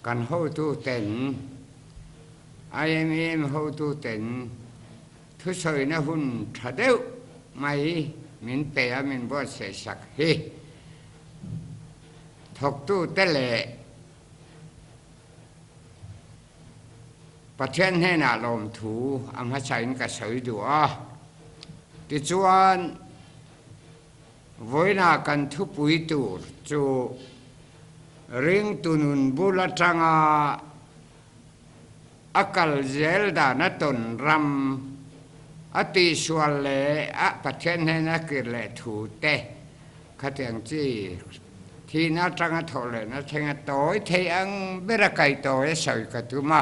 Kan hotuten, IMEM hotuten thusawina hun tha deuh mai min pe a min buatsaih sak hi. Thawktute leh Pathian hnenah lawmthu a hmasain ka sawi duh a. Tichuan, vawiinah kan thupui tur chu ringtu nun bul atanga a kal zel dan a tawn ram a tihsual leh a Pathian hnena kir leh thu te Khatiang chi thihna atanga thawh lehna thleng a tawi thei ang ber a kai tawi a sawi ka tum a,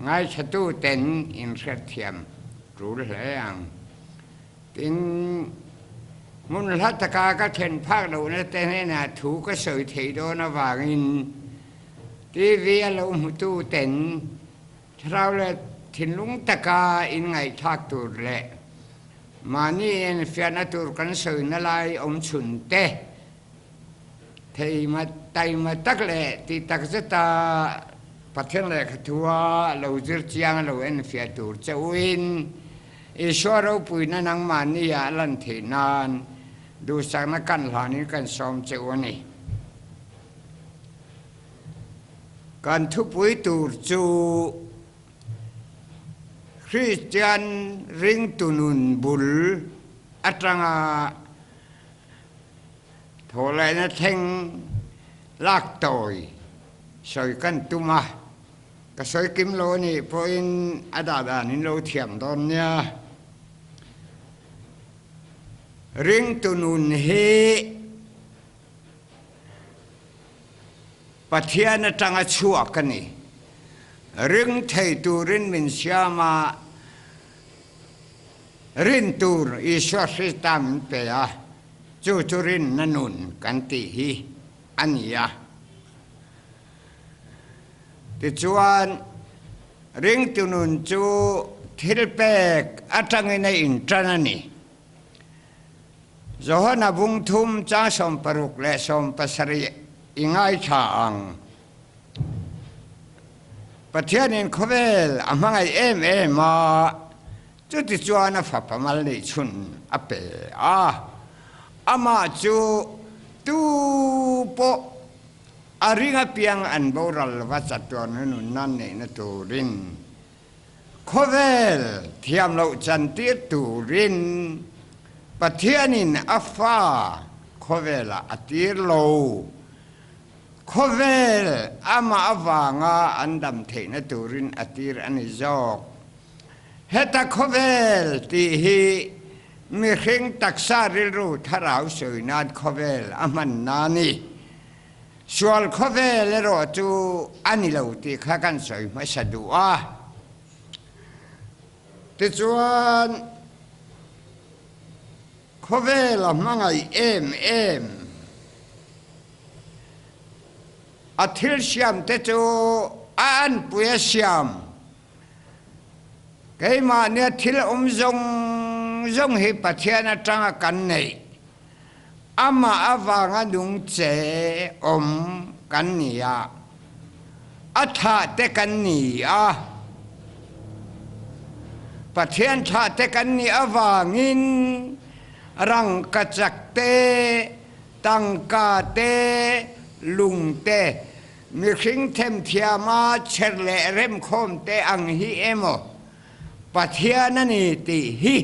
ngaithla ten in hriatthiam tul hle ang. Tin, hmun hla taka ka thlen phak lohna te hnenah thu ka sawi thei dawn avangin TV a lo hmutu ten Thlarau leh thinlung taka inngaihthlak tur leh mahni enfiahna tur kan sawina lai awm chhun te theima taima tak leh tih tak zeta Pathian lehkhathua lo zir chiang a lo enfiah tur che uin Isua ropuina nangmahni ah a lan theih nan duhsakna kan hlanin kan sawm che u a ni. Kan thupui tur chu Kristian ringtu nun bul atanga thawhlehna thleng lak tawi sawi kan tum a, ka sawi kim lo a nih pawhin a dah dan in lo thiam dawn nia. Ringtu nun hi Pathian atanga chhuak a ni. Ring thei turin min siam a, rin tur Isua Krista min pe a, chu chu rinna nun kan tih hi a ni a. Tichuan, ringtu nun chu thilpek atangin a intan a ni. Johana bung thum chang 60 leh 70 i ngaithla ang. Pathianin khawvel a hmangaih em em a, chutichuan a fapa mal neih chhun a pe a. Amah chu tu pawh a ring apiang an boral lova chatuan nunna neihna turin Khawvel thiam loh chantir turin Pathianin a fa khawvelah a tir lo. Khawvel amah avanga an dam theihna turin a tir a ni zawk. Heta khawvel tih hi mihring taksa rilru thlarau sawi nan khawvel a hmanna a ni. Sual khawvel erawh chu a ni lo tih kha kan sawi hmasa duh a. Tichuan, khawvel a hmangaih em em a thil siam te chu a anpui a siam. Keimahnia thil awm zawng zawng hi Pathian atanga kan neih. Amah avanga nung che awm kan ni a, a thlah te kan ni a. Pathian thlah te kan nih avangin rangkachak te, tangka te, lung te, mihring themthiama chher leh remkhawm te ang hi emaw Pathian a ni tih hi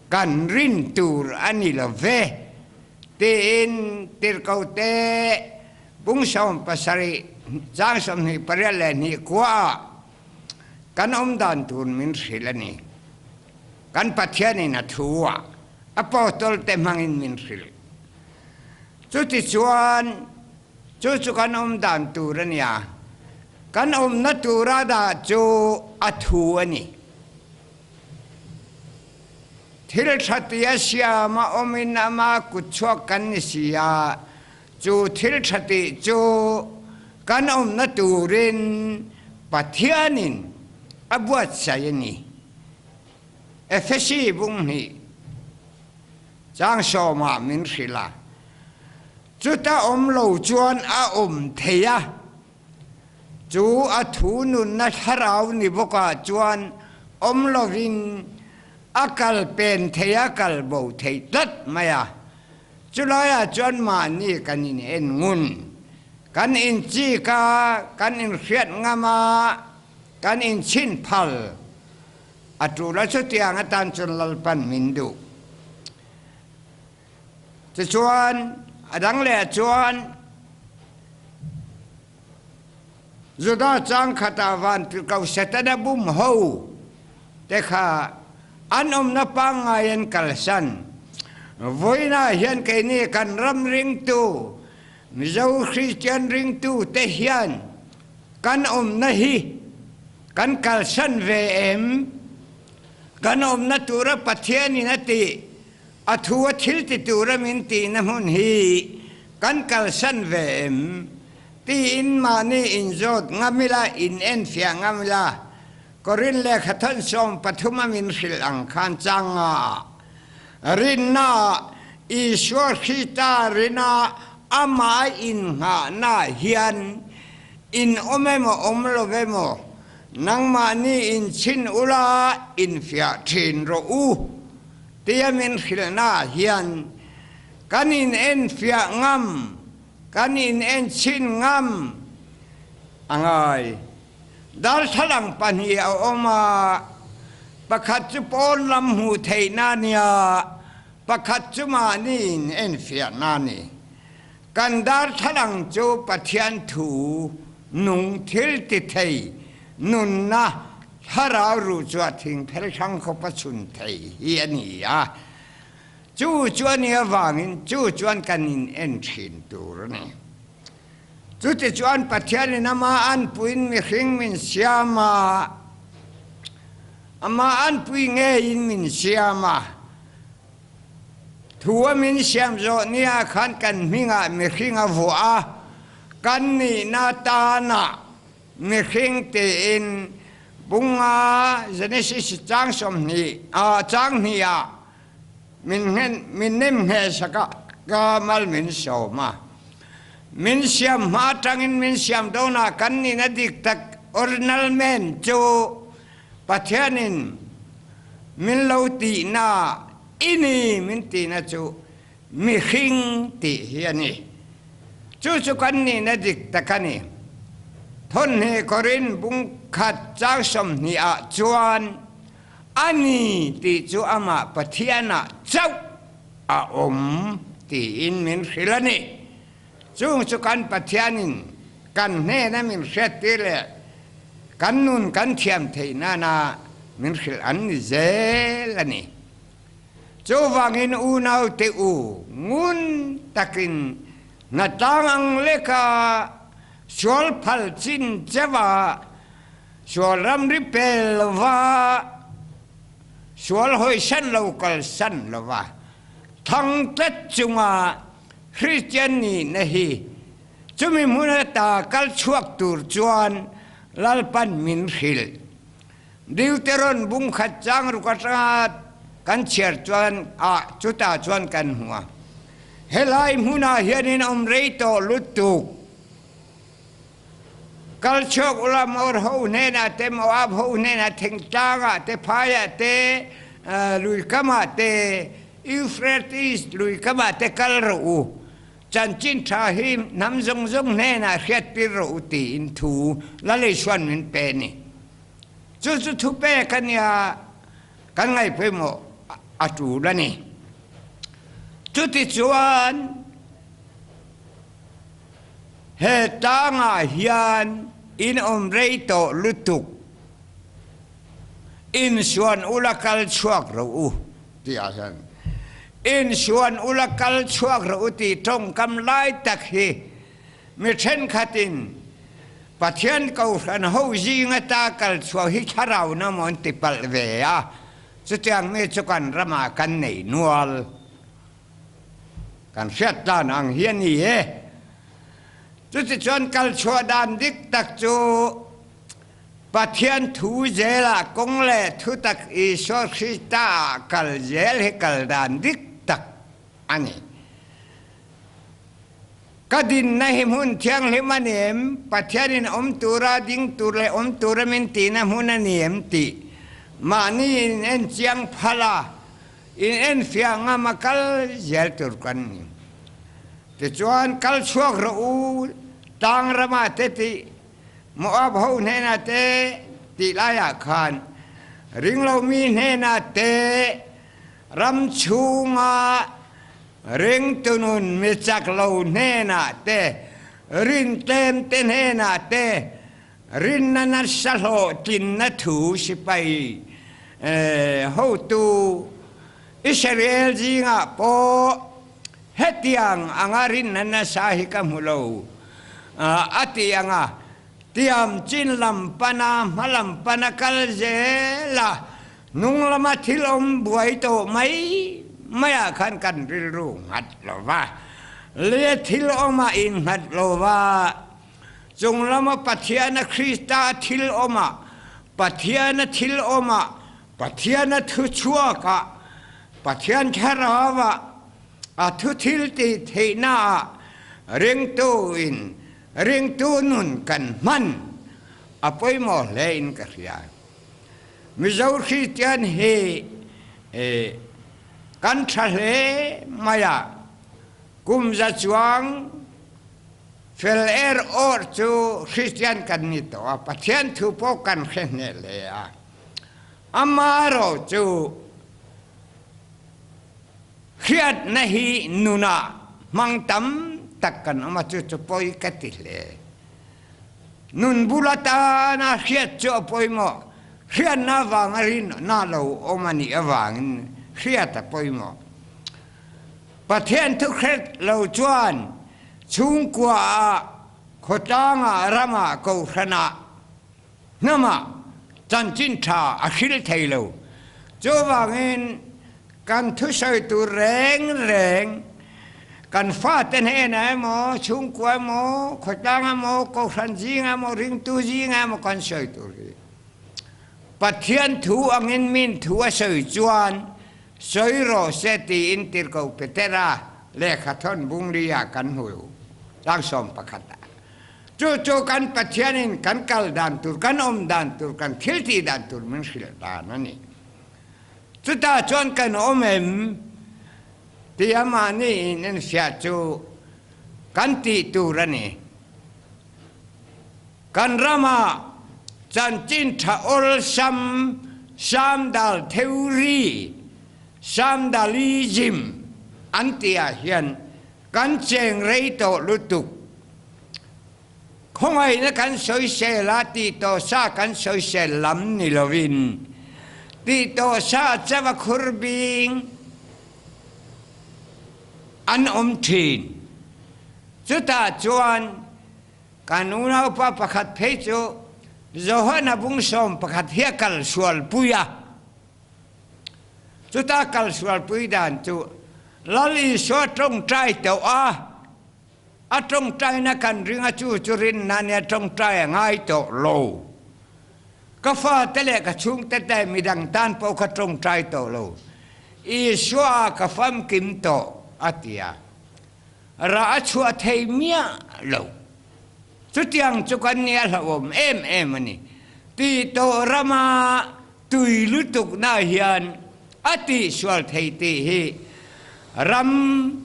Kan rin tur a ni lo ve, tiin Tirhkohte bung 70 chang 28 le kuaah kan awm dan tur min hrilh a ni. Kan Pathianin a thu a, Apostolte hmangin min hrilh. Chutichuan, chu chu kan awm dan tur a nia. Kan awmna tura dah chu a thu a ni. Thil ṭha tia siam a awmin ama kutchhuak kan ni si a, chu thil ṭha tih chu kan awmna turin Pathianin a buatsaih a ni. Efesi bung hnih chang sawmah min hrilh a, chuta awm lo chuan a awm thei a. Chu a thu nunna thlarau ni bawkah chuan awm lovin a kal pen thei a, kal bo thei tlat mai a. Chulaiah chuan mahni kan in en ngun, kan inchik a, kan inhriat ngam a, kan inchhin phal a tul a, chutiang atan chuan Lalpan min duh. Tichuan, a dang leh chuan Juda chang khatah vantirhkoh Setana bum ho te kha an awmna pangngai an kalsan. Vawiinah hian keini kan ram ringtu, Mizo Kristian ringtu te hian kan awmna hi kan kalsan ve em? Kan awmna tura Pathianin a tih, a thu a thil ti tura min tihna hmun hi kan kalsan ve em? Tiin mahni inzawt ngam ila, in enfiah ngam ila, Korin lehkha thawn 13 a min hrilh ang khan chang nga ah rinna ah Isua Krista rina amah a innghahna hian in awm emaw awm lo emaw nangmahni inchhin ula infiah thin rawh u tia min hrilhna ah hian kan in enfiah ngam Kan in enchhin ngam a ngai. Darthlalang pahnih a awm a, pakhat chu pawn lam hmuh theihna a nia, pakhat chu mahni in enfiahna a ni. Kan darthlalang chu Pathian thu nung thil ti thei, nunna thlarau ruh chu a thingphel hrang khawp a chhun thei hi a ni a. Chu chu a nih avangin chu chuan kan in en thin tur a ni. Chutichuan Pathianin ama anpuiin mihring min siam a, ama anpui ngeiin min siam a, thu a min siam zawh nia khan kan hmingah mihring a vuah a, kan nihna tanah Mihring tiin bunga Genesis chang 20 chang hnih ah min min nem hmehsak a, ka mal min sawm a. Min siam hma atangin min siam dawnah kan nihna dik tak original man chu Pathianin min lo tihna i ni min tihna chu mihring tih hi a ni. Chu chu kan nihna dik tak a ni. Thawhnih Korin bung khat chang 20 ah chuan A ni tih chu amah Pathianah chauh a awm tiin min hrilh a ni. Chung chu kan Pathianin kan hnena min hriattir leh kan nun kan thiam theih nana min hrilh an ni zel a ni. Chuvangin unaute u ngun takin hnatlang ang leka sual phal chin cheuha Sual ramri pel lova, sual hawisan lo kalsan lova, thang tlat chunga Kristian nihna hi chumi hmun ata kal chhuak tur chuan Lalpan min hrilh. Deuteron bung khat chang ruk atanga kan chhiar chuan ah chutah chuan kan hmu a, helai hmunah hianin awm rei tawh lutuk. Kal chhuak ula Mor ho hnenah te, Moab ho hnenah, thingtlangah te, phaiah te, luikamah te, Euphrates luikamah te kal rawh u. Chanchin tha hi hnam zawng zawng hnenah hriattir rawh u tiin thu Laleisuan min pe a ni. Chu chu thupek a nia, kan ngaihpawimawh a tul a ni. Chutichuan, He tlangah hian in awm rei tawh lutuk, insuan ula kal chhuak rawh u tih ah hian insuan ula kal chhuak rawh u tih tawngkam lai tak hi mi thenkhatin Pathian Kohhran ho zing ata kal chhuak hi thlarau na maw an ti palh ve a, chutiang mi chu kan ramah kan nei nual. Kan hriat tlan ang hi a ni e. Chutichuan kalchhuah dan dik tak chu Pathian thu zelah kawng leh thutak Isua Krista ah kal zel hi kal dan dik tak a ni. Ka dinna hi hmun thianghlim a ni em? Pathianin awm tura ding tur leh awm tura min tihna hmun a ni em tih mahni in en chiang phal a, in enfiah ngam a kal zel tur kan ni. Tichuan, kal chhuak rawh u, tlang ramah te tih, Moab ho hnenah te tih laiah khan ringlomi hnenah te ram chhunga ringtu nun mi chak lo hnenah te, rin tlem te hnenah te rinna nasa hlawhtlinna thu sipai hotu Israel zingah pawh hetiang anga rinna nasa hi ka hmu lo a ti ang a. Tiam chin lam pana hma lam pana kal zel a, hnung lama thil awm buai tawh mai maiah khan kan rilru nghat lo va, leh thil awmah innghat lo va, chung lama Pathiana Krista thil awmah, Pathiana thil awmah, Pathiana thu chhuakah, Pathian thlarauah, a thu thil tih theihnaah ringtu in Ringtu nun kan hman a pawimawh hle in ka hria. Mizo Kristian hi kan tha hle mai a, kum za chuang fel er awr chu Kristian kan ni tawh a, Pathian thu pawh kan hre hneh hle a. Amaherawhchu Hriatna hi nunah hmang tam tak kan awm a, chu chu pawi ka ti hle. Nun bul atana hriat chu a pawimawh. Hriatna avanga rinna lo awm a nih avangin hriat a pawimawh. Pathian thu hret lo chuan chhungkuaah, khawtlangah, ramah, kohhranah, hnamah chanchin tha a hril thei lo. Chuvangin kan thusawi tur reng reng kan fate hnenah emaw, chhungkua emaw, khawtlang emaw, kohhran zingah emaw, ringtu zingah emaw kan sawi tur hi Pathian thu angin min thu a sawi chuan sawi rawh se tiin Tirhkoh Petera lehkha thawn bungli-ah kan hmu tlangsawm pakhat ah. Chu chu kan Pathianin kan kal dan tur, kan awm dan tur, kan thil tih dan tur min hrilh dan a ni. Chutah chuan kan awm em tia mahni in enfiah chu kan tih tur a ni. Kan ramah chanchin tha awlsam Samdal Theory, Samdalism an tihah hian Kan cheng rei tawh lutuk. Khawngaihna kan sawisel a, tih tawh sa kan sawisel lam ni lovin, tih tawh sa chauh a khur bing an awm thin. Chutah chuan kan unaupa pakhat phei chu Johana bungsawm pakhat hi a kal sualpui a. Chuta kalsualpui dan chu Lal Isua tawngtai teuh a, a tawngtaina kan ring a chu chu rinna nia tawngtai a ngai tawh lo. Ka fate leh ka chhungte te midang tan pawh kha tawngtai tawh lo. Isua ka famkim tawh a ti a, rah a chhuah thei miah lo. Chutiang chu kan nia hlauhawm em em a ni. Tih tawh rama Tui lutukna hian a tihsual thei tih hi ram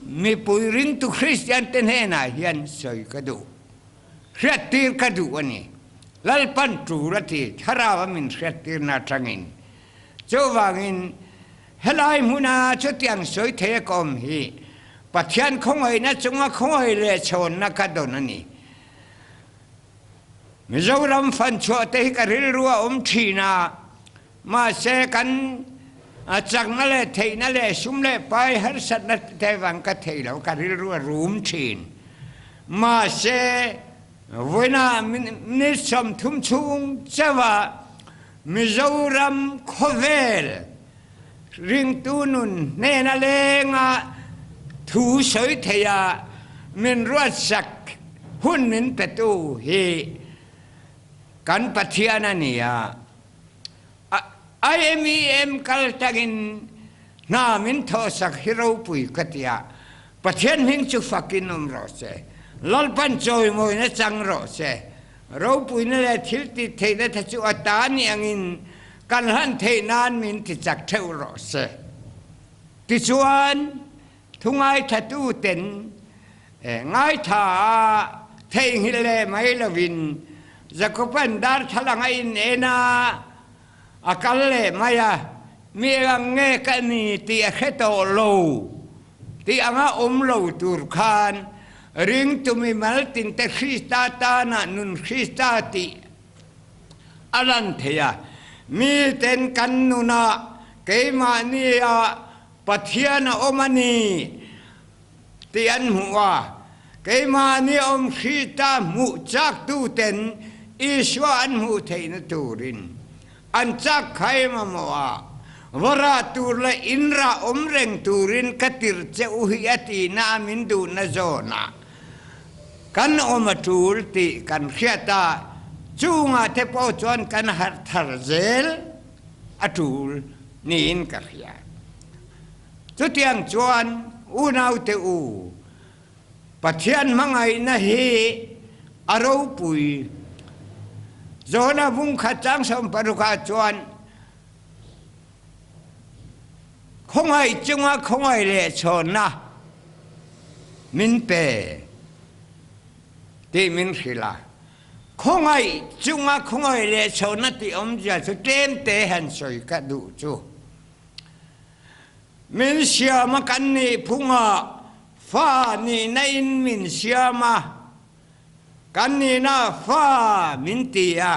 mipui ringtu Kristian te hnenah hian sawi ka duh. Hriattir ka duh a ni. Lalpan tul a ti, thlarau a min hriattirna atangin. Chuvangin helai hmuna chutiang sawi thei a ka awm hi Pathian khawngaihna chunga khawngaih leh chhawnna ka dawn a ni. Mizoram fan chhuah te hi ka rilru a awm thin a, mahse kan chakna leh theihna leh sum leh pai harsatna te vang ka thei lo, ka rilru a rum thin. Mahse vawiinah minute 30 chhung chauha Mizoram khawvel ringtu nun hnena lenga thu sawi theia min ruatsak hun min petu hi kan Pathian a ni a. IMEM kal tangin hna min thawhsak hi ropui ka ti a, Pathian hming chu fakin awm rawh se. Lalpan chawimawina chang rawh se. Ropuina leh thil tih theihna te chu a ta ni angin kan hlan theih nan min ti chak theuh rawh se. Tichuan, thu ngaithla ten ngaithla a theihnghilh leh mai lovin Jakoban darthlalang a in en a, a kal leh mai a, mi eng nge ka ni tih a hre tawh lo tih anga awm lo tur khan ringtu mimal tinte Krista tana nun Krista tih a lan thei a. Miten kan nunah keimahnia Pathian a awm a ni tih an hmuh a, keimahni awm Krista hmuh chaktuten Isua an hmuh theihna turin an chak khai mamawh a, va rah tur leh in rah awm reng turin ka tirh che u hi a tihna a min duhna zawnah kan awm a tul tih kan hriat a, chungah te pawh chuan kan harh thar zel a tul niin ka hria. Chutiang chuan unaute u, Pathian hmangaihna hi a ropui. Johana vungkhat chang 16 ah chuan khawngaih chunga khawngaih leh chhawnna min pe tih min hrilh a. Khawngaih chunga khawngaih leh chhawnna tih awmzia chu tlemte han sawi ka duh chu. Min siam a kan nih phungah fa nihna in min siam a, kan nihna fa min ti a.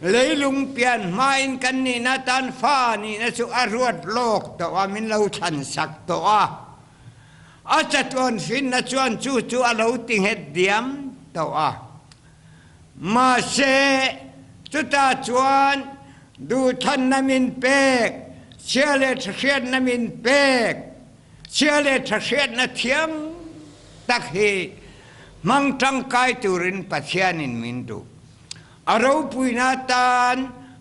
Leilung pian hmain kan nihna tan fa nihna chu a ruat lawk tawh a, min lo thlan sak tawh a. A chatuan finna chuan chu chu a lo ti nghet diam tawh a. Mahse, chutah chuan duhthanna min pek, chhia leh tha hriatna min pek, chhia leh tha hriatna thiam tak hi hmang tangkai turin Pathianin min duh. A ropuina atan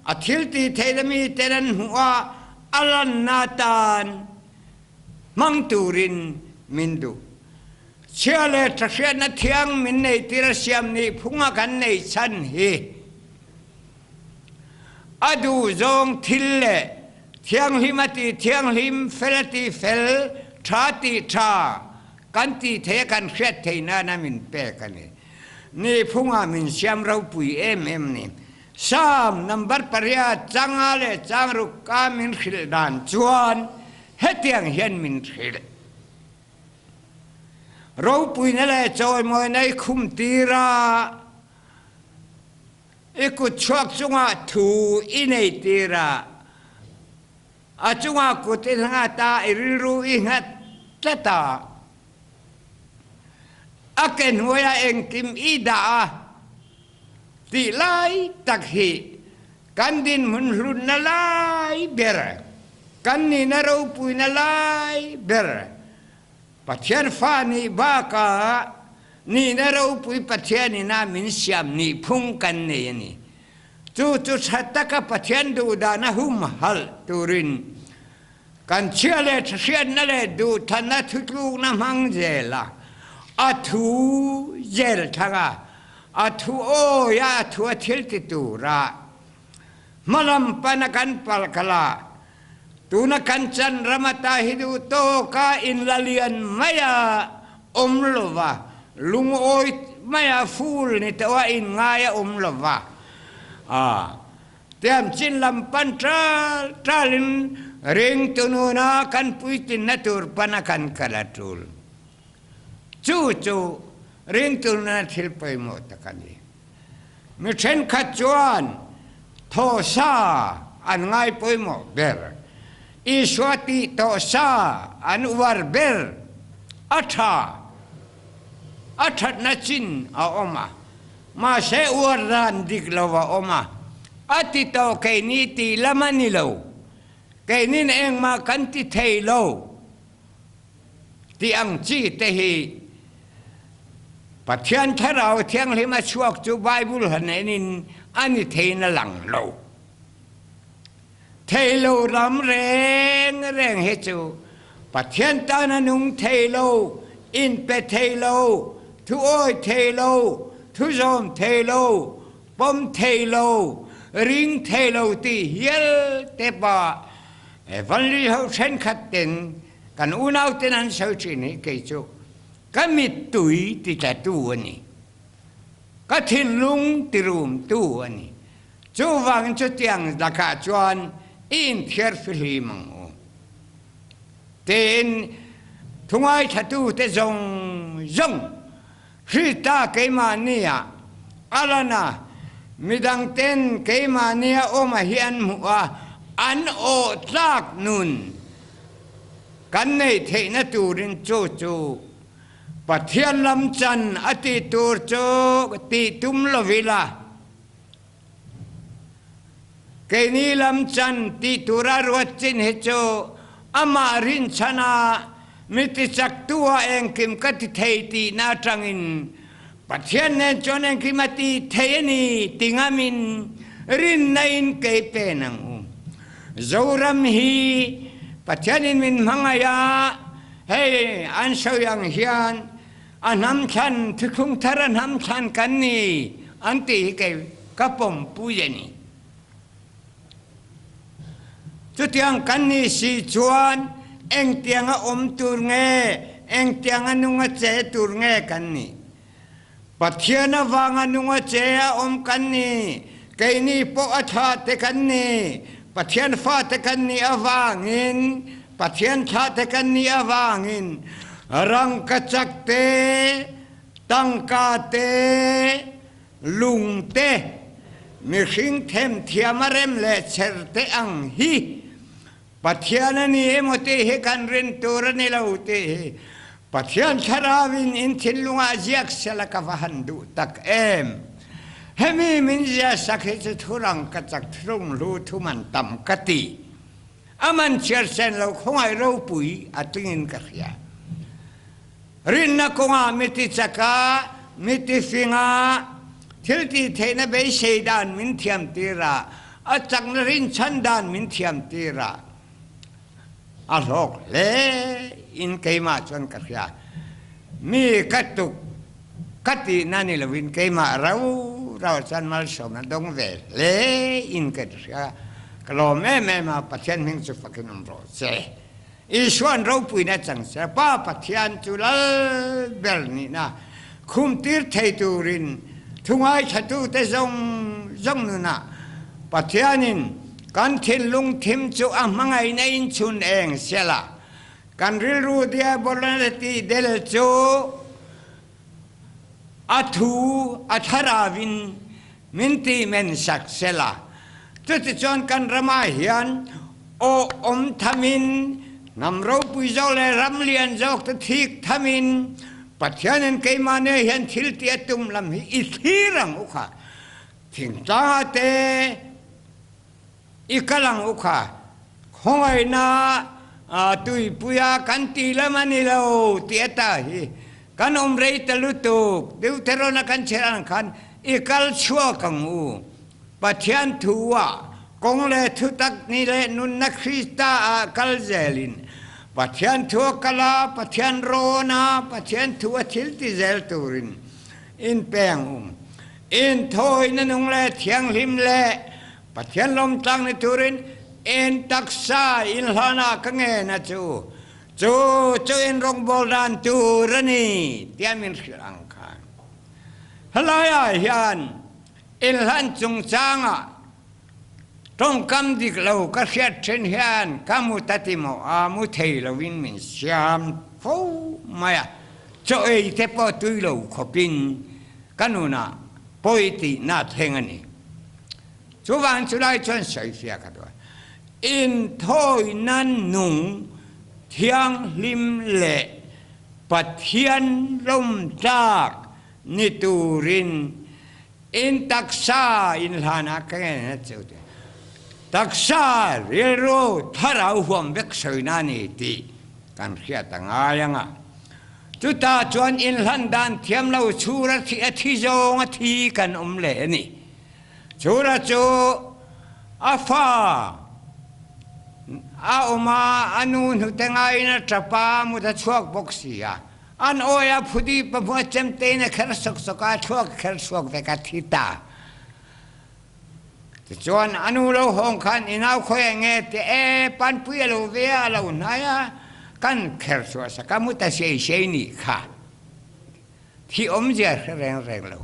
a thil tih theihna miten an hmuh a, a lanna atan hmang turin min duh. Chhia leh tha hriatna thiang min nei tir a siam nih phunga kan neih chhan hi a duh zawng thil leh thianghlim a tih thianghlim, fel a tih fel, tha tih tha kan tih thei a kan hriat theih nana min pek a ni. Nih phunga min siam ropui em em ni. Psalm number pariat changa leh changruk ka min hrilh dan chuan hetiang hian min hrilh. Ropuina leh chawimawina i khum tir a, i kut chhuak chungah thu i nei tir a, a chungah kut i nghat a, i rilru i nghat tlat a, a ke hnuaiah engkim i dah a tih lai tak hi Kan dinhmun hlutna lai ber, kan nihna ropuina lai ber Pathian fa nih bakah nihna ropui Pathian ina min siam nihphung kan nei a ni. Chu chu tha taka Pathian duhdana humhalh turin kan chhia leh hriatna leh duhthanna thutlukna hmang zel a, a thu zel thang a, a thu awi a, a thu a thil ti tura hmalam pana kan pal kal a, tuna kan chan ram ata hi duh tawka inla lian maia awm lova, lungawi maia ful ni tawh a inngai a awm lova, a. Tiamchin lam pan ṭal ṭalin ringtu nuna kan puitinna tur pana kan kal a ṭul. Chu chu ringtu nuna thil pawimawh tak a ni. Mi ṭhenkhat chuan thawhsa an ngai pawimawh ber. Isua tih tawhsa an uar ber. A ṭha, a ṭhatna chin a awm a. Mahse uar dan dik lo a awm a, a ti tawh keini tih lam a ni lo. Keinin engmah kan ti thei lo tih ang chi te hi Pathian Thlarau Thianghlim a chhuak chu Bible han enin a ni theiin a lang lo. Thei lo ram reng reng hi chu Pathian tana nung thei lo, inpe thei lo, thu awi thei lo, thu zawm thei lo, pawm thei lo, ring thei lo tih hial te pawh Vanlui ho thenkhat ten kan unau ten an sawi thin hi kei chu ka mittui ti tlatu a ni. Ka thinlung ti rumtu a ni. Chuvangin chutiang lakah chuan i inthiar fihlim ang u. Tiin thu ngaithlatute zawng zawng Krista keimahni ah a lan a, midangten keimahni a awm a hi an hmuh a, an awh tlak nun kan neih theihna turin chu chu Pathian lam chan a tih tur chu tih tum lo ila, keini lam chan tih tura ruat chin hi chu amah rinchhana mi tichaktu ah engkim ka ti thei tihna atangin Pathian nen chuan engkim a ti thei a ni ti ngamin rinna in kei pen ang u. Zoram hi Pathianin min hmangaih a, Hei an sawi ang hian a hnam thlan thuthlung thar a hnam thlan kan ni an tih hi kei ka pawmpui a ni. Chutiang kan nih si chuan engtianga awm tur nge, engtianga nunga che tur nge kan nih? Pathian avanga nunga che a awm kan ni, keini pawh a thlah te kan ni. Pathian fate kan nih avangin, Pathian thlah te kan nih avangin rangkachak te, tangka te, lung te, mihring themthiam a rem leh cher te ang hi Pathian a ni emaw tih hi kan rin tur a ni lo tih hi Pathian Thlarauin in thinlungah ziak sela ka va han duh tak em. Hemi min ziahsak hi chu thurang ka chak thlung hlu thum an tam ka ti. A man chhiar sen lo khawngaih ropui a tlingin ka hria. Rinna kawngah mi ti chaka, mi ti finga, thil tih theihna beisei dan min thiam tir a, a chakna rinchhan dan min thiam tir a, a hlawk hle in keimah chuan ka hria. Mi ka tuk ka tihna ni lovin keimah rau rau chuan malsawmna dawng ve hle in ka hria. Ka lawm em em a, Pathian hming chu fakin awm rawh se. Isua'n ropuina chang se Pa Pathian chu lal ber nihna khumtir thei turin thu ngaithlatute zawng zawng nunah Pathianin kan thinlung thim chu a hmangaihna inchhun eng sela kan rilru diabolana tih del chu A thu a thlarauin min tih sak sela, chutichuan kan ramah hian aw awm thamin, hnam ropui zawk leh ram lian zawk te thik thamin Pathianin keimahni hian thil tih a tum lam hi i thlir ang u kha. Thingtlangah te I kal ang u kha, khawngaihna tuipuia kan tih lam a ni lo tih ata hi kan awm rei ta lutuk. Deuteron-a kan chhiar ang khan i kal chhuak ang u. Pathian thu-ah kawng leh thutak ni leh nunna Krista-ah kal zelin Pathian thu a kal a, Pathian rawn a, Pathian thu a thil ti zel turin inpeng u. Inthawina nung leh thianghlim leh Pathian lawmtlang ni turin in taksa inhlanah ka ngen a chu, chu chu in rawngbâwl dan tur a ni tiah min hrilh ang khan. Helaiah hian inhlan chungchangah tawngkam dik lo ka hriat ṭhin hian ka mu ta ti maw a, mu thei loin min siam fo mai a, chaw ei te pawh tui lo khawpin ka nunah pawi tihna a thleng a ni. Chuvang chulai chuan sawifiah ka duh a, inthawina nung thianghlim leh Pathian lawmtlak ni turin in taksa inhlanah ka ngen a chu ti. Taksa rilru thlarau huam vek sawina a ni tih kan hriat a ngai ang a. Chutah chuan inhlan dan thiam lo chhur a thi zawng a thi kan awm leh a ni. Chura chu a fa a awm a, a nu hnute ngaiin a tap a, mut a chhuak bawk si a. An awi a phudi pahmua cemte in a kher sawksawk a, thluak a kher chuak vek a, thi ta. Tichuan a nu lo hawng khan i nau khawi ah nge ti e panpui a lo ve a, a lo hnai a, kan kher chuah sak a, mu ta siai siai nih kha. Thi awmzia hre reng reng lo.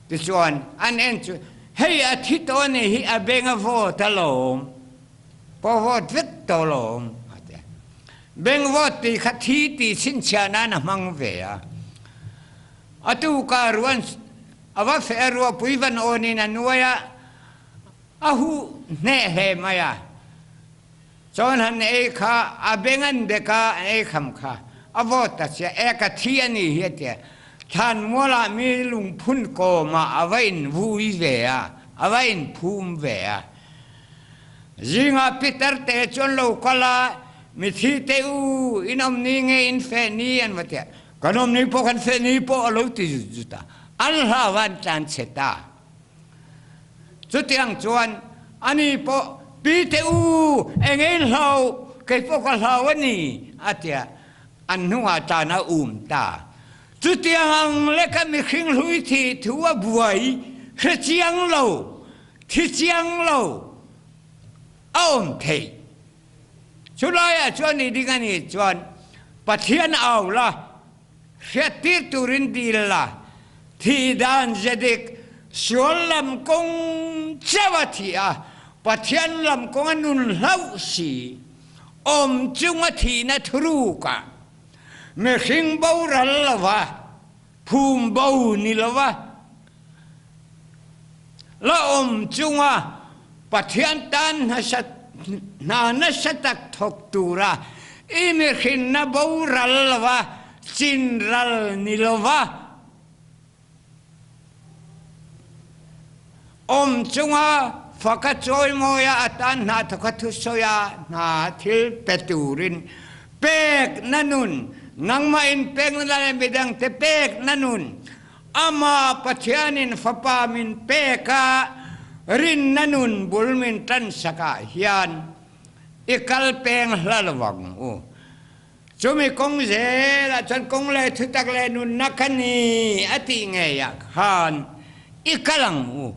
Tichuan an en chu hei a thi tawh nih hi a beng a vawt alawm, pawh vawt vek tawh alawm a ti a. Beng vawt tih kha thi tih chhinchhiah nan a hmang ve a. A tuka ruan a va feh a ruahpui van awnin a nuai a, a huh hneh hle mai a. Chawn han ei kha a beng an bek a, an ei kham kha a vawt ta sia, e ka thi a nih hi a ti a. Thlanmual ah mi lungphun kawm ah a va in vui ve a, a va in phum ve a. Zingah pitar te chu an lo kal a, mithi te u, in awm ni nge in feh ni an va ti a. Kan awm ni pawh kan feh ni pawh a lo ti zut zut a, an hlau a an tlan chhe ta. Chutiang chuan ani pawh, Pi te u, eng in hlau, kei pawh ka hlau a ni, a ti a, an hnungah tan a um ta. Chutiang ang leka mihring hlui thih thu a buai hre chiang lo, thi chiang lo a awm theih. Chulaiah chuan i ding a nih chuan Pathian au la, Hriattir turin dil la, thih dan ze dik, sual lam kawng chauh a thih a, Pathian lam kawng a nun hlauh si, awm chunga thihna thurukah mihring boral lova, phum bo ni lova, la awm chunga Pathian tan hna nasa tak thawk tura i mihrinna boral lova chinral ni lova awm chunga faka chawimawia atan hna thawka thusawia hna thil pe turin pekna nun, nangmah inpekna leh midangte pekna nun, Amah Pathianin Fapa min pek a, rinna nun bul min tansak ah hian i kal peng hla lovang u. Chumi kawng zelah chuan kawng leh thutak leh nunna ka ni a tih ngei ah khan i kal ang u.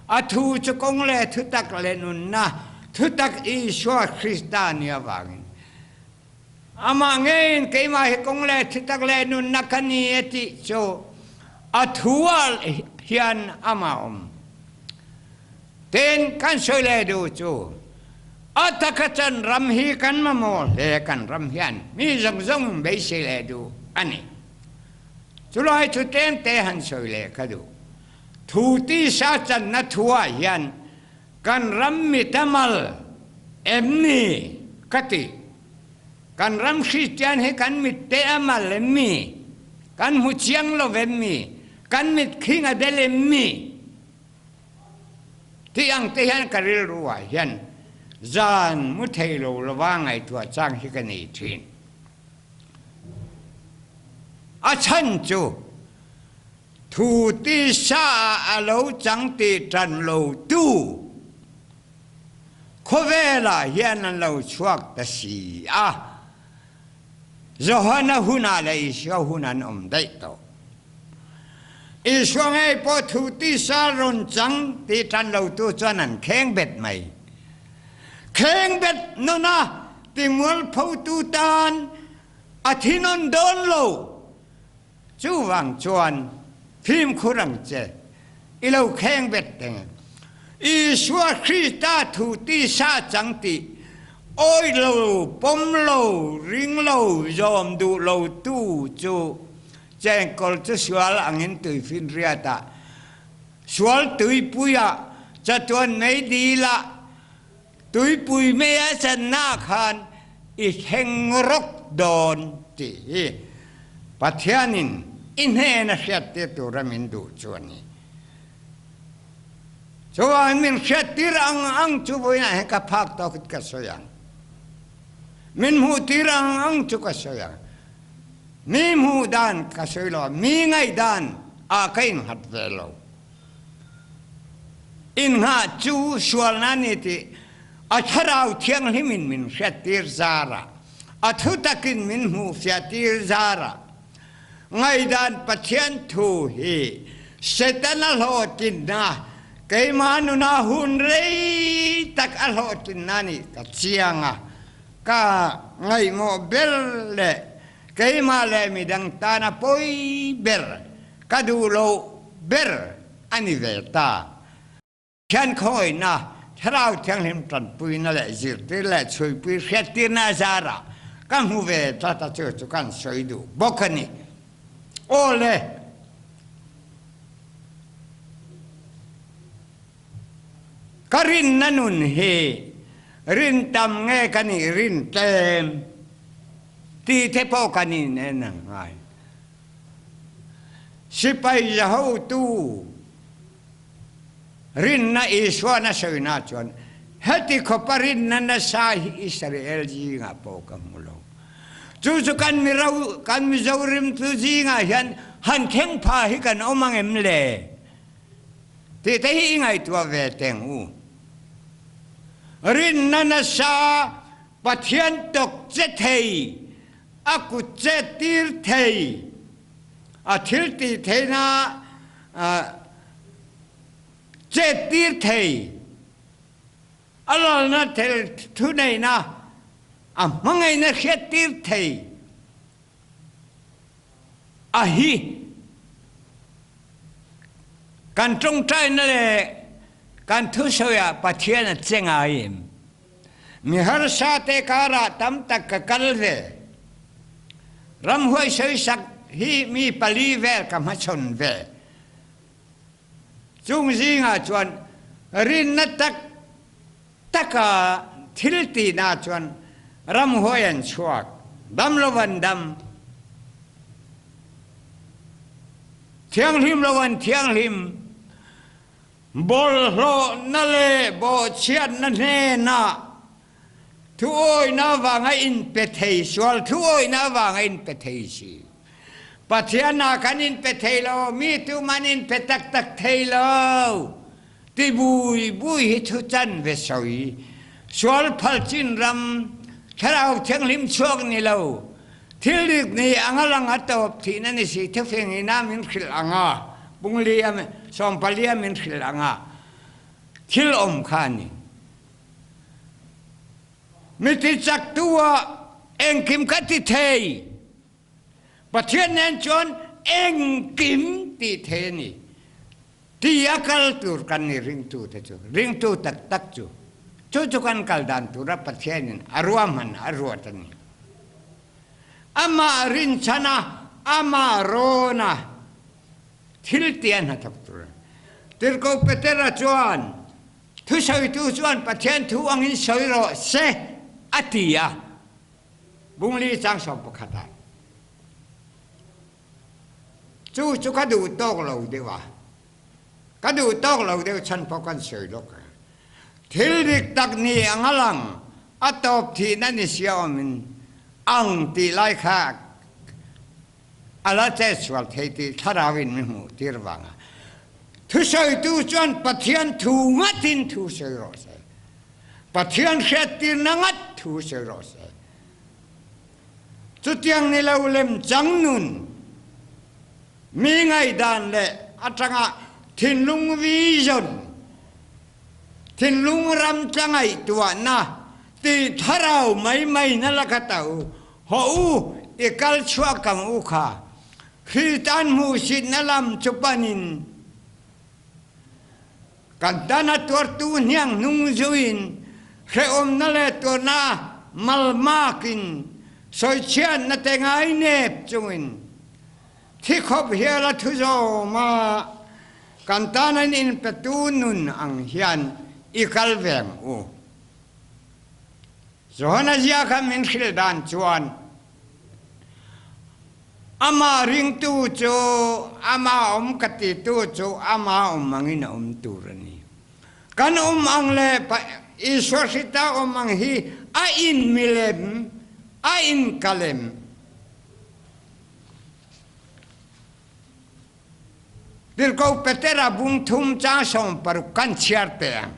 A thu chu kawng leh thutak leh nunna thutak Isua Krista ni avangin Amah ngeiin keimah hi kong le thutak le nunnak ka ni a ti cu a thu ah hian amah um. Tin kan soi le duh cu a taka can ram hi kan mamawh hle kan ram hian mi zongzong beisei le duh ani. Culai cu tlem te han soi le ka duh. Thu tisa canna thu ah hian Kan ram mi tamal em ni ka ti. Kan ram Christian hi kan mit te a mal em mi? Kan hmu chiang lo em mi? Kan mit khing a del em mi? Ti ang te hian ka rilru ah hian zan mu thei lo lova ngaihtuah chang hi ka nei thin. A chhan chu Thu tisa ah a lo cang ti ṭan lotu khawvel ah hian an lo chuak ta si a. Johana hun ah le Isua hun an um daih tawh. Isua ngei pawh thu tisa rawn cang ti ṭan lotu chuan an khengbet mai. Khengbet nun a ti mualphotu tan a thi nawn dawn lo. Chuvang chuan fimkhur ang che, i lo khengbet teng. Isua Krista thu tisa chang tih awi lo, pawm lo, ring lo, zawm duh lo tu chu chengkawl chu sual angin tuifinriat ah, sual tuipui ah, chatuan meidil ah, Tuipui mei a cannak khan i thleng rawk dawn ti hi Pathian in i hnen a hriattir tura min duh chu a ni. Chuvangin min hriattir ang ang chu vawiinah hian ka phak tawkin ka sawi ang. Min hmuhtir ang ang chu ka sawi ang. Mi hmuh dan ka sawi lo a, mi ngaihdan ah ka innghat ve lo. Innghah cu sualnak nih ti a Thlarau Thianghlim in min hriattir zar ah A thutakin min hmuhfiah tir zarah ngaihdan Pathian thu hi Setana hlawhtlinna keimah nunah hun rei tak a hlawhtlinna nih ka chiang a, ka ngaihmawh ber leh keimah leh midang tana pawi ber ka duh loh ber a ni ve ta. Thian khawina, Thlarau Thianghlim tanpuina leh zirtir leh chhuipui hriattirna zarah ka hmu ve tlat a chu chu kan sawi duh bawk a ni. Aw le! Ka rinna nun hi rin tam nge ka nih rin tlem tih te pawh kan inen ang ngai. Sipai zahotu Rinna Isuan a sawina chuan, Heti khawpa rinna nasa hi Israel zingah pawh ka hmu lo. Chu chu kan Miro, kan Mizo rimtu zingah hian han thleng pha hi kan awm ang em le? Tih te hi i ngaihtuah ve teng u. Rinna nasa Pathian tawk che thei, a kut che tir thei, a thil tih theihna chet tir thei, a lalna thuneihna a hmangaihna hriat tir thei a hi. Kan tawngtaina leh kan thusawiah Pathian a che ngai em? Mi harsa te karah tam tak ka kal ve. Ramhuai sawisak hi mi pali vel ka hmachhawn ve. Chung zingah chuan rinna tak taka thil tihna chuan ramhuai an chhuak, dam lo an dam, thianghlim lo an thianghlim, Bawlhhlawhna leh bawhchhiatna hnenah thuawihna avanga inpe thei, sual thuawihna avanga inpe thei si. Pathianah kan inpe thei lo, mi tum an inpe tak tak thei lo ti bui bui hi thu chan ve sawi. Sual phal chin ram, Thlarau Thianghlim chhuak ni lo, Thil rik nih anga lang a tawp thihna ni si thufing in a min hrilh anga pungli a sawmpali a min hrilh anga thil awm kha a ni. Mi ti chaktu ah engkim ka ti thei. Pathian nen chuan engkim ti thei a ni. Ti a kal tur kan ni ringtu te chu, ringtu tak tak chu. Chu chu kan kal dan tura Pathianin a ruahman a ruat a ni. Amah rinchhan a, amah rawn a, thil tia hnathawk tur a ni. Tirhkoh Petera chuan, Thusawitu chuan Pathian thu angin sawi rawh se a ti a, Bungli chang 11 ah. Chu chu ka duh tawk lo deuh a, ka duh tawk lo deuh chhan pawh kan sawi lawk a. Thil dik tak ni ang a lang, a tawp thihna ni sia awmin ang tih lai kha a la chetsual thei tih thlarauin min hmuh tir vang a. Thusawitu chuan Pathian thu ngatin thu sawi rawh se. Pathian hriattirna ngat thu sawi rawh se. Chutiang ni lo lemchang nun mi ngaihdan leh atanga thinlung vision, thinlung ram tla ngaihtuahna tih thlarau mai mai na laka ta u, hawh u i kal chhuak ang u kha Kritan hmuhsitna lam chu panin Kan tan a tuartu hniang hnung zuin hrehawmna leh tuarna malmakin sawichhiatna te ngai nep chungin thi khawp hial a thu zawm a, kan tan an inpetu nun ang hian i kal ve ang u. Johana zia kha min hrilh dan chuan Amah ringtu chu amah awm ka titu chu amah awm angin a awm tur a ni. Kan awm ang leh Isua Hrita awm ang hi a inmilem, a inkalem. Tirhkoh Petera bung thum chang 60 kan chhiar teh ang.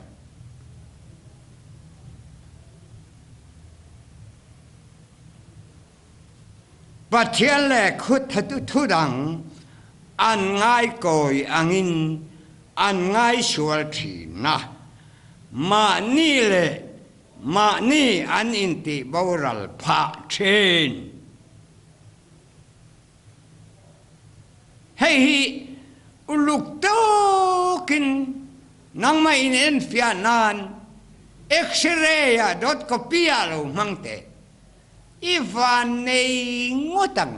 Pathian leh thu dang an ngaikawi angin an ngaisual thin a, mahni leh mahni an intih boral phah thin. Hei hi uluk tawkin nangmah in enfiah nan X-ray ah dawt copy ah lo hmang teh. I van nei ngawt ang.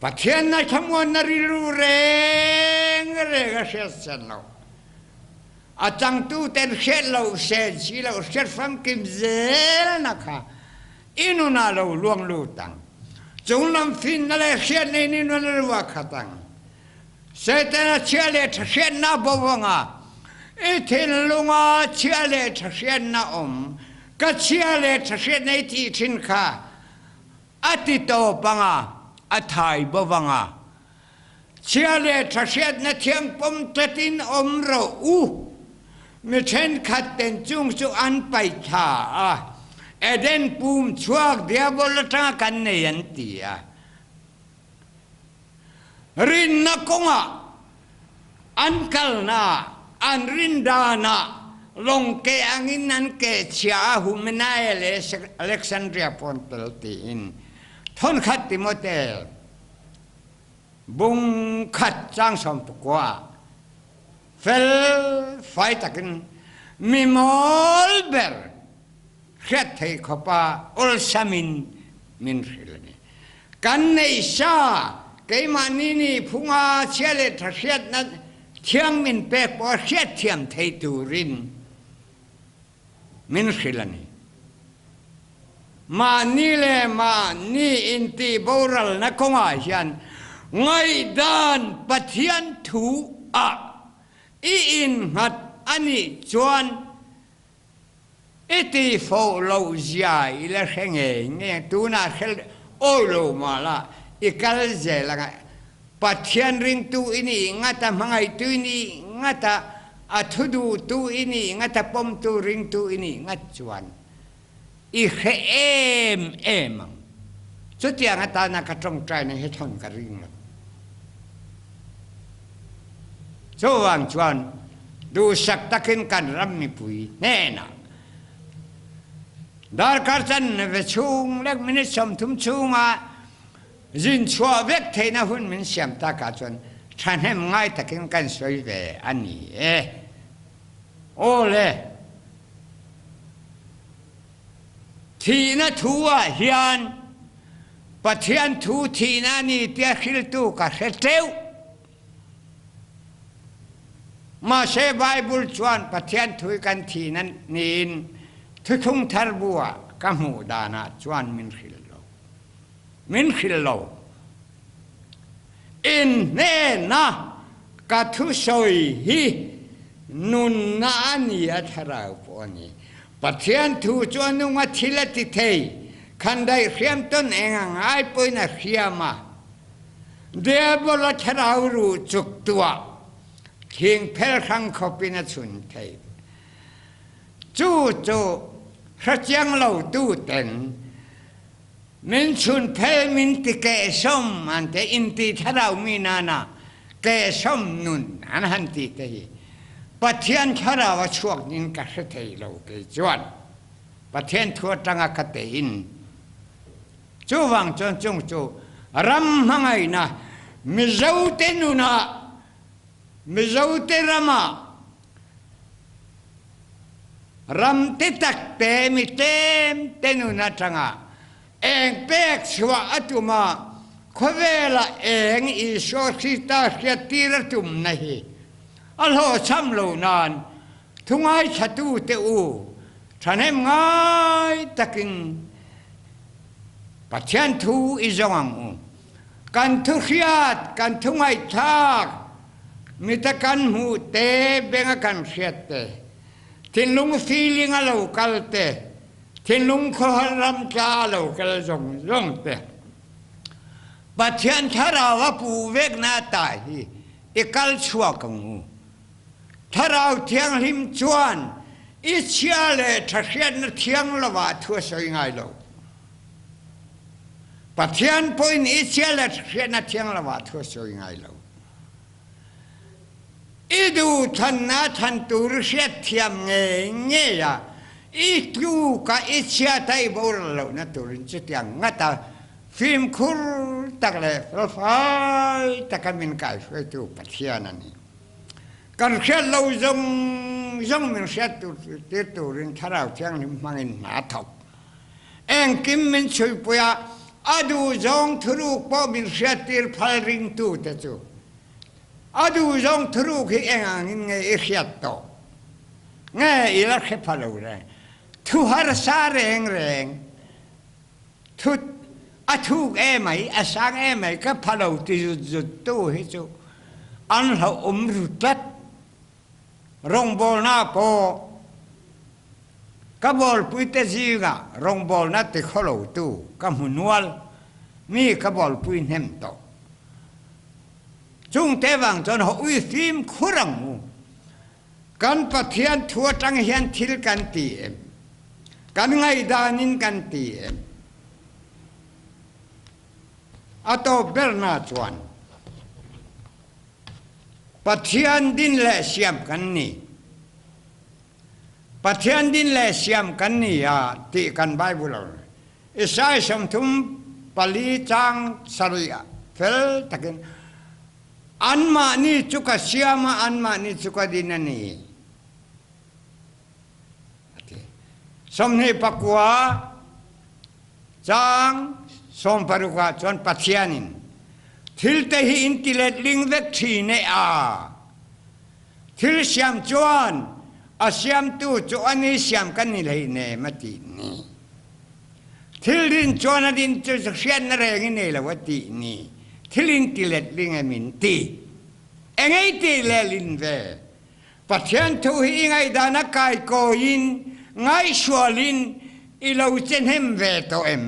Pathian na thlamuanna rilru reng reng a hriat sen lo. A changtu ten hriat loh sen si loh hriat famkim zelna kha i nunah lo luang lut ang. Chunglam finna leh hriatna in i nun a ruah khat ang. Setana chhia leh tha hriatna bo anga i thinlunga chhia leh tha hriatna awm ka chhia leh tha hriatna i tih thin kha a ti tawp anga a thai bo anga chhia leh tha hriatna thiang pawm tlatin awm rawh u. Mi thenkhat ten chung chu an paih thla a, Eden pum chhuak diabol atanga kan nei an ti a. Rinna kawngah an kalnaah an rin danah lawng ke angin an keh chhia a, Humenaia leh Alexandria pawh an tel tiin thawnkhat Timote bung khat chang 19 ah fel fai takin mi mawl ber hriat theih khawpa awlsamin min hrilh a ni. Kan neih sa keimahni nih phunga chhia leh tha hriatna thiang min pek pawh a hriatthiam thei turin min hrilh a ni. Mahni leh mahni intih boralna kawngah hian ngaihdan Pathian thu ah i innghat a nih chuan I ti fo lo zia i la hre ngei ngei tunah hre awi lo mah la i kal zel anga Pathian ringtu i nih ngat a hmangaihtu i nih ngat a a thu duhtu i nih ngat a pawmtu ringtu i nih ngat chuan i hre em em ang. Chutiang atana ka tawngtaina hi thawn ka ring lo. Chuvang chuan duhsak takin kan ram mipui hnenah darkar chanve chhung leh minute 30 chhunga zin chhuah vek theihna hun min siam takah chuan thahnem ngai takin kan sawi ve a ni e. Aw le, thihna thu ah hian Pathian thu thihna a ni tia hriltu ka hre teuh. Mahse Bible chuan Pathian thu hi kan thihna niin Thuthlung Thar bu ah ka hmuh danah chuan min hrilh lo. Min hrilh lo. In hnena ka thusawi hi nunna a ni a thlarau pawh a ni. Pathian thu chu a nung a thil a ti thei. Khandaih hriam tawn eng ang ai pawhin a hriam a. Diabola thlarau ruh chuk tuah thing phel hrang khawpin a chhun thei. Cu cu hrechiang lo tu ten min chhun phel min ti kehsawm an te in ti thlarau mi nana kehsawm nun an han ti te hi Pathian thlarau a chuak ning ka hre thei lo kei chuan. Pathian thu atanga ka tein chuvang chuan chung chu ram hmangaihna Mizote nunah Mizote ramah ram te tak te mi tlem te nun atanga eng pek chhuah a tum a, khawvelah eng Isua Krista hriattir a tumna hi a hlawhchham lo nan Thu ngaithlatute u, thahnem ngai takin Pathian thu i zawng ang u. Kan thu hriat, kan thu ngaihthlak, mita kan hmuh te, benga kan hriat te, thinlung feeling a lo kal te, thinlung khawhar ram tla a lo kal zawng zawng te, Pathian thlarau a pu vekna ta hi i kal chhuak ang u. Thlarau Thianghlim chuan i chhia leh ṭha hriatna thiang lovah thu a sawi ngai lo. Pathian pawhin i chhia leh hriatna thiang lo ah thu a sawi ngai lo. I duhthlanna chhan tur i hriatthiam ngei ngei a, i tluk a, i chhiat a, i boral lohna turin chutiang ngata fimkhur tak leh felfai taka min kaihruaitu Pathian a ni. Kan hriat lo zawng zawng min hriat tir turin Thlarau Thianghlim hmangin hna a thawk. Engkim min chhuipui a, a duhzawng thuruk pawh min hriattir phal ringtute chu. A duhzawng thuruk hi eng angin nge i hriat tawh? Nge i la hre pha lo reng? Thu harsa reng reng, thu a thuk emai, a sang emai ka pha lo ti zut zut tu hi chu an hlauhawm ru tlat. Rawngbawlna pawh ka bawlpuite zingah rawngbawlna tikhaw lotu ka hmu nual, mi ka bawlpui hnem tawh. Chungte vang chuan haw ui fimkhur ang u. Kan Pathian thu atang hian thil kan ti em? Kan ngaihdanin kan ti em? A tawp berna chuan Pathian din leh siam kan ni. Pathian din leh siam kan ni a tih kan Bible a Isai 34 chang sarih ah fel takin anmahni cu ka siam a anmahni cu ka din a ni a ti. 29 Caang 16 ah cun Pathian in thilte hi in ti letling vek ṭhin e a. Thil siam chuan a siamtu cu an i siam kan i hlei nem a ti ni. Thil din chuan a din cu hriatna reng i nei lo a ti ni. Thil in ti letling em in ti. Engei ti lelin ve. Pathian thu hi i ngaihdan a kaikawi in ngaihsual in i lo chehnem ve tawh em?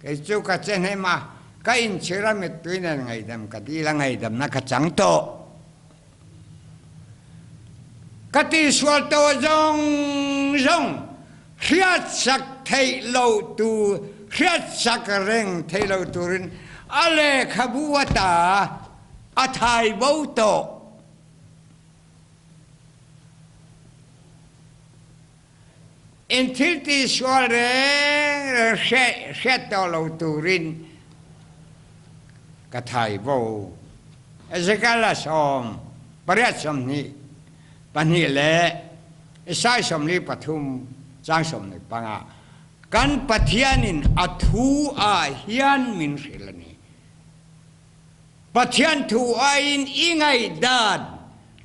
Kei chu ka chehnem a, ka inchhir a mittui nen ngaihdam ka dil a ngaihdamna ka chang tawh. Ka tihsual tawh zawng zawng hriatsak theih loh tur hriatsak reng theih lo turin a lehkhabu ata a thai bo tawh. In thil tihsual reng reng hriat tawh lo turin ka thai vo. Ezekiel a 8 22 le Isai 43 caang 15 kan Pathian in a thu ah hian min hrilh a ni. Pathian thu aiin i ngaihdan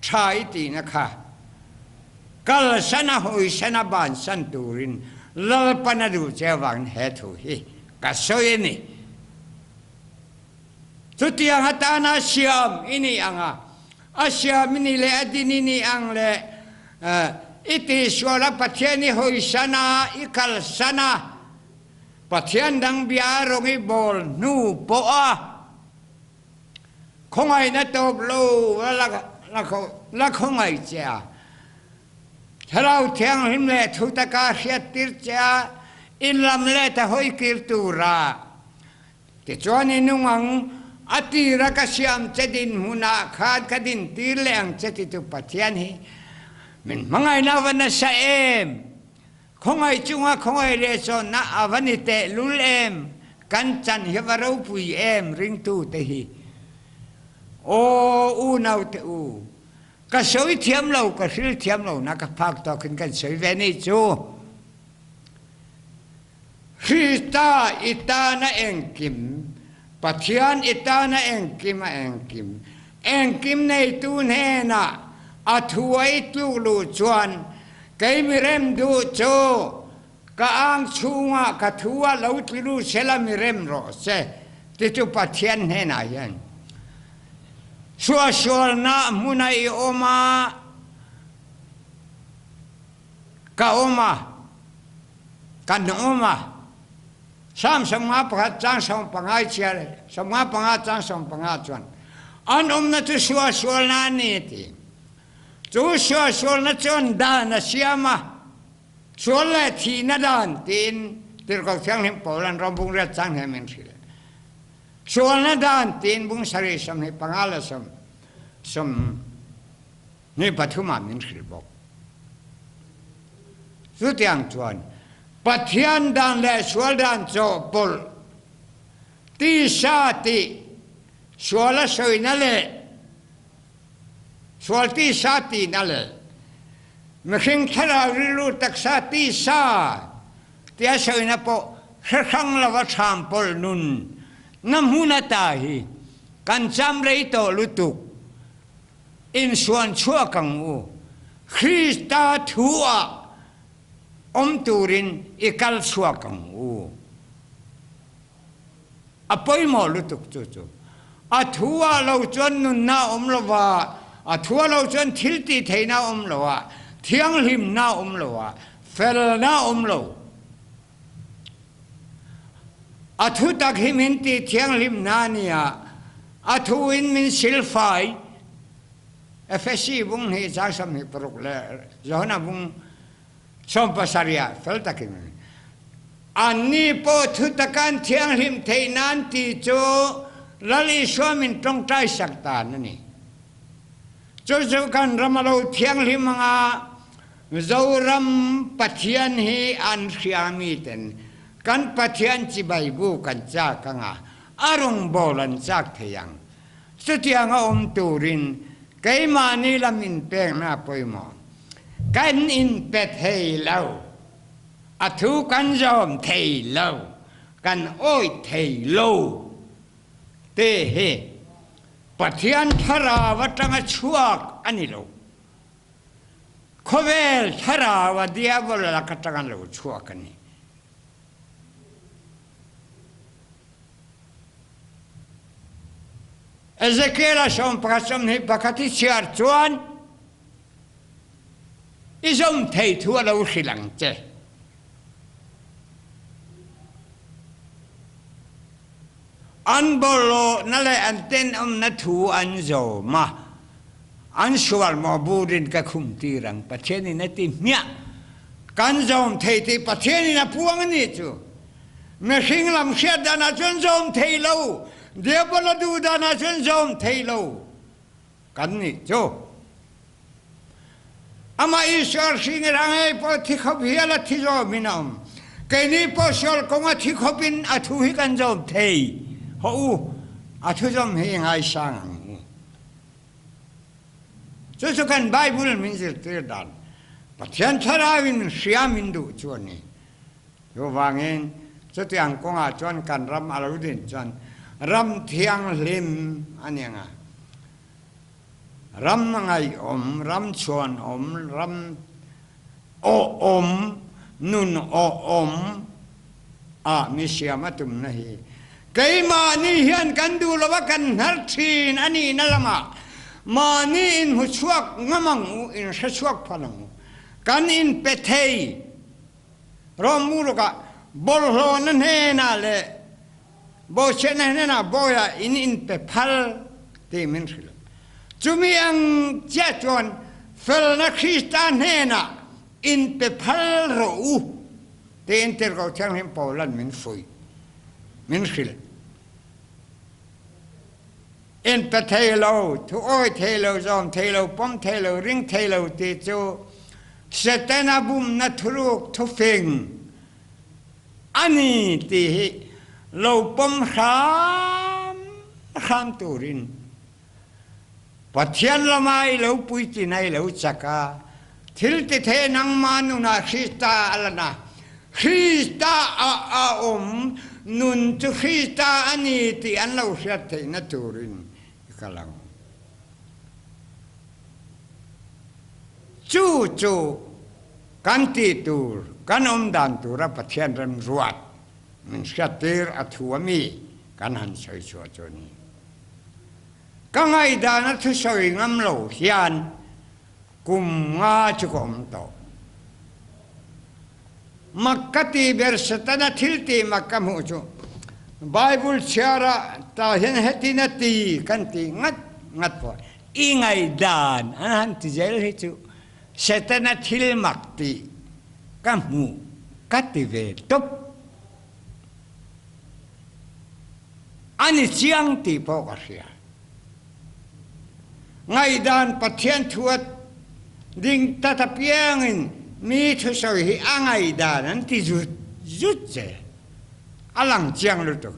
ṭha i tihna kha kalsan a hawisan a bansan turin Lalpan a duh che avangin he thu hi ka sawi a ni. Chutiang atana siam i nih ang a, a siam i nih leh a din i nih ang leh i tihsual a Pathian i hawisan a, i kalsan a, Pathian dang bia a rawng i bawl hnu pawh a khawngaihna tawp lo la khawngaih che a, Thlarau Thianghlim leh thutaka hriattir che a, in lam let a hawi kir tura tichuan i nung ang, a tira ka siam che dinhmunah khan ka dintir leh ang che titu Pathian hi min hmangaihna va nasa em! Khawngaih chunga khawngaih leh chawnna a va ni tehlul em? Kan chan hi va ropui em ringtute hi? Aw unaute u, ka sawi thiam lo, ka hril thiam lo na ka phak tawkin kan sawi ve nih chu. Krista i tana engkim, Pathian i tana engkim a engkim, engkim neitu hnenah a thu a i tluk luh chuan Kei mi rem duh cu ka ang chungah ka thu ah lo tlu sela mi rem rawh se ti cu Pathian hnenah hian suahsualnak hmun ah i um ah ka um ah kan um ah Salm 51 caang 15 i chial 55 caang 15 cun an umnak cu suahsualnak an ni a ti. Cu sualsualnak cun dan a siam a sual le thi na dan tiin Tirhkoh Thianghlim Paul an Rom bung riat cang he min hril. Sualna dan tiin bung sarih 25 le 23 ah min hrilh bawk. Chutiang chuan Pathian dan leh sual dan chawhpawlh tisa tih sual a sawina leh sual tisa tihna leh mihring thlarau rilru taksa tisa tia sawina pawh hre hrang lova ṭham pawlh nun na hmun ata hi kan cham rei tawh lutuk. Insuan chhuak ang u. Krista thu ah awm turin i kal chhuak ang u. A pawimawh lutuk chu chu. A thu ah lo chuan nunna a awm lo va, a thu ah lo chuan thil tih theihna a awm lo a, thianghlimna a awm lo a, felna a awm lo. A thutak hi min ti thianghlim hna nia, a thu in min silfai. Efesi bung hnih caang 26 le Johana bung 17 ah fel takin annih pawh thutak an thianghlim theih nan ti cu Lal Isua min ṭawngṭai sak dan a ni. Cucu kan ram a lo thianghlim anga Zoram Pathian hi an hriami ten kan Pathian chibai bu kan chak anga a rawngbawl an chak thei ang. Chutiang a awm turin keimahni lam inpekna a pawimawh. Kan inpe thei lo, a thu kan zawm thei lo, kan awih thei lo te hi Pathian thlarau atanga chhuak a ni lo. Khawvel thlarau a diabol lak atanga lo chhuak a ni. Ezekiel-a 11 21 i chhiar chuan i zawm thei thu a lo hrilh ang che. An bawlhlawhna leh an tenawmna thu an zawm a, an sual maw burin ka khumtir ang, Pathianin a ti hmiah. Kan zawm thei tih Pathianin a puang a nih chu. Mihring lam hriat danah chuan zawm thei lo, Diabola duh danah chuan zawm thei lo kan nih chu. Amah Isua hring rang ei pawh thi khawp hial a thi zawm in a awm. Keini pawh sual kawng a thi khawp in a thu hi kan zawm thei. Hawh u, a thu zawm hi i ngaisang ang u. Cu cu kan Bible min zirtir dan. Pathian thlarau in min hria min duh cu a ni. Chuvangin chutiang kawngah chuan kan ram a lo din chuan ram thianghlim a ni ang a. Ram ngaihawm, ram chhuanawm, ram awhawm, nun awhawm ah mi siam a tumna hi keimahni hian kan duh lo a, kan hnar thin a nihna lamah mahni inhmu chhuak ngam ang u, inhre chhuak phan ang u. Kan inpe thei. Rawmurukah bawlhhlawhna hnenah leh bawhchhiatna hnenah bawiah in inpe phal ti min hrilh. Chumi ang chiah chuan felna Krista hnenah inpe phal rawh u tiin Tirhkoh Thianghlim Paula'n min fuih, min hrilh. Inpe thei lo, thu awi thei lo, zawm thei lo, pawm thei lo, ring thei lo ti cu Setana bumna thuruk thufing a ni ti hi lo pawm hram hram turin Pathian lama i lo puitlin a i lo chak a, thil tithei nangmah nunah Krista a lan a, Krista ah a um, nun cu Krista a ni ti an lo hriat theihna turin i kal ang. Cu cu kan ti tur, kan um dan tura Pathian remruat min hriattir a thu a mi kan han sawi chhuah cu a ni. Ka ngaihdan a thusawi ngam lo hian kum nga chu ka awm tawh. Mak ka ti ber Setana thil ti mak ka hmuh chu Bible chhiar ah ta hian hetin a ti kan ti ngat ngat pawh i ngaihdan an han ti zel hi chu Setana thil mak ti ka hmuh ka ti ve tawp. A ni chiang tih pawh ka hria. Ngaihdan Pathian thu a ding tat apiangin mi thusawi hi a ngaihdan an ti zut zut che. A lang chiang lutuk.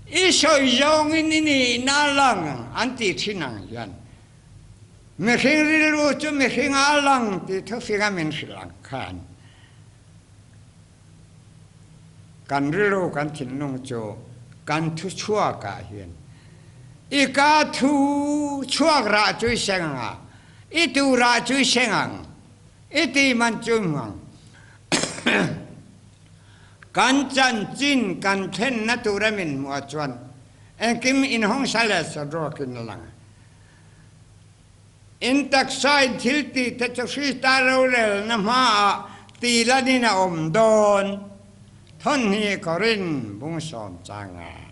I sawi zawngin i nihna a lang an tih thin ang hian mihring rilru chu mihring a lang tih thufinga min hrilh ang khan Kan rilru kan thinlung chu kan thu chuak ah hin i ka thu chuak rah cu i seng ang a, i tu rah cu i seng ang, i ti man cu i hmu ang. Kan chanchin kan thlenna tur a min hmuh ahcun engkim innhawng sa le saruak in a lang. Inn taksa in thil ti te cu Krista rorelna hmaah tilan in a um dawn. Thonhnih Korin bung sawm cang ah.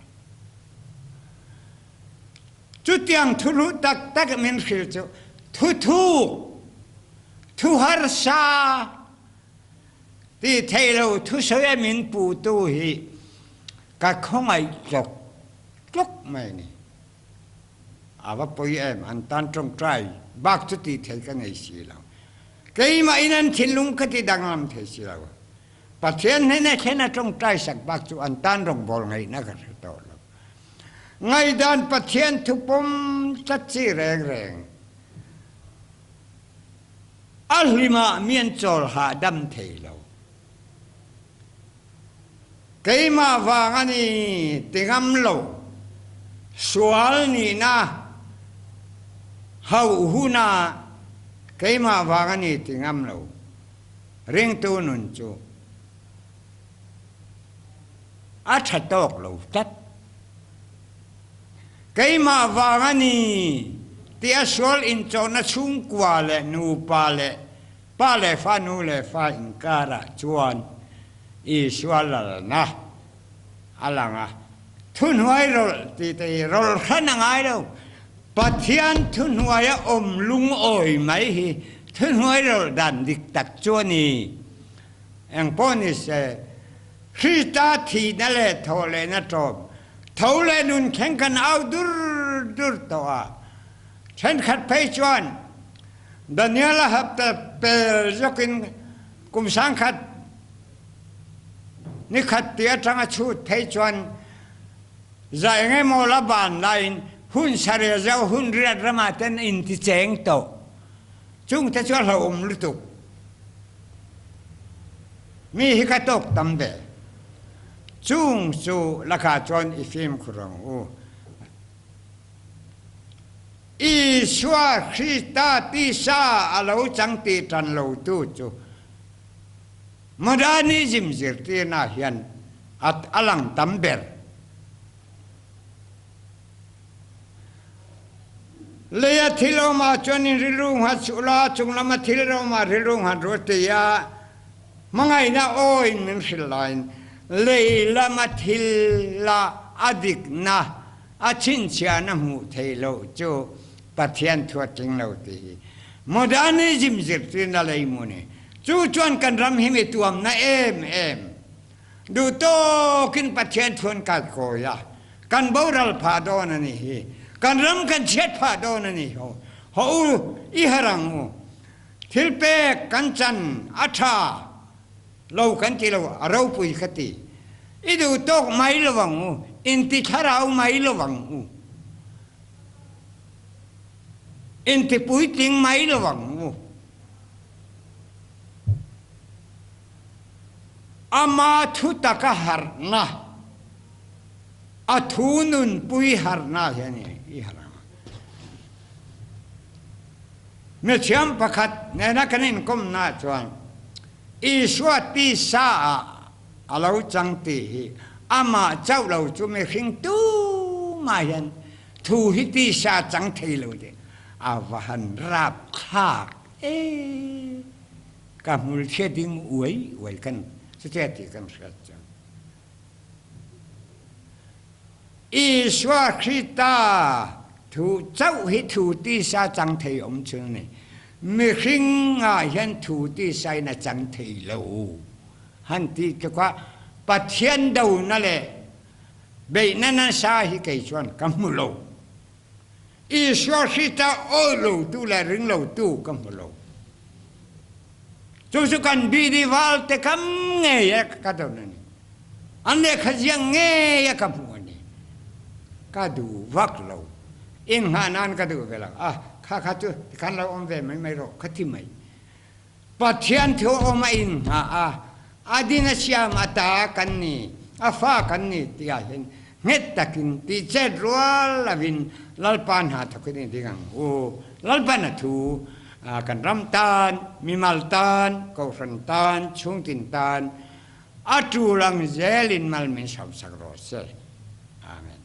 Cutiang thuhlu taktak min hril cu thuthuk, thu harsa ti thei lo thusawi a min putu hi ka khawngaih tluk tluk mai ni. A va poi em, an tan ṭawngṭai bak cu ti thei ka nei si lo. Keimah in an thinlung ka ti danglam thei si lo. Pathian hnen a thlen a ṭawngṭai sak bak cu an tan rawngbawl ngeihnak ka hre tawh lo. Ngaidan Pathian thupum tlat ci rengreng. A hlim ah mi an cawl hahdam thei lo. Keimah vang a ni ti ngam lo. Sual nihna hauh hunah keimah vang a ni ti ngam lo. Ringtu nun cu a ṭha tawk lo tlat. Keimah vang a ni ti a sual in cawhna chungkua le nupa le Pa le fa, nu le fa inkarah chuan Isua lalna a lang a. Thuhnuai rawlh ti te hi rawlh hran a ngai lo. Pathian thuhnuai a awm lungawi mai hi thuhnuai rawlh dan dik tak chu a ni. Engpawh ni se, Krista thihna leh thawhlehna ṭawm, tho leh nun thleng kan au dur dur tawh a. Ṭhenkhat phei chuan Daniel a hapta pel zawkin kum sangkhat nikhat ti aṭanga chhut phei chuan za engemaw la ban laiin hun sarih zo hun riat ramah ten in ti cheng tawh. Chungte chu a hlauhawm lutuk. Mi hi ka tawk tam ve. Chung chu lakah chuan i fimkhur ang u. Isua Krista tisa a lo chang ti ṭan lotu chu Modernism zirtirna hian a lang tam ber. Leia thil awmah chuan in rilru nghat suh la, chunglama thil awmah rilru nghat rawh tia hmangaihna aw in min hrilh laiin lei lama thil la a dikna A chhinchhiahna hmuh theih loh cu Pathian thu a tling lo ti hi Modernism zirtirna lei mu ni. Cu cuan kan ram hi mi tuamna em em. Duh tawkin Pathian thu an kal kawi a, kan boral phah dawn a nih hi. Kan ram kan chiat phah dawn a nih ho. Ho u, i har ang u. Thil pek kan chan a tha lo kan ti lo, a ropui ka ti. I duh tawk mai lo ang u, inti thlarau mai lo ang u, inti puitling mai lo ang u. Ama thu taka harhna, a thu nunpui harhna hian i harh ang. Mithiam pakhat nena kan inkawmna chuan Isua tisa ah a lo chang tih hi amah chauh lo chu mihring tumah hian thu hi tisa chang thei lo tih a va han rapthlak e. Ka hmulchhia ding uai uai kan chutia tih kan hriat chu. Isua Krista thu chauh hi thu tisa chang thei awm chhun a ni. Mihring ah hian thu tisa in a chang thei lo. Han ti tluk ah Pathian dona le Beihna nasa hi kei chuan ka hmu lo. Isua Hrita awi lotu leh ring lotu ka hmu lo. Chu chu kan BD val te kam ngei a ka dawn a ni. An lehkha ziak ngei a ka hmu a ni. Ka duh vak lo. Inghah nan ka duh ve lo. A, kha kha chu tikhan lo awm ve mai mai rawh ka ti mai. Pathian thu awm a inghah a, a din a siam a ta kan ni, a fa kan ni tih ah hian nghet takin tih chet rual lovin Lalpa hna thawkin i ding ang u. Lalpan a thu kan ram tan, mimal tan, kohhran tan, chhungtin tan a tul ang zelin mal min hramsak rawh se. Amen.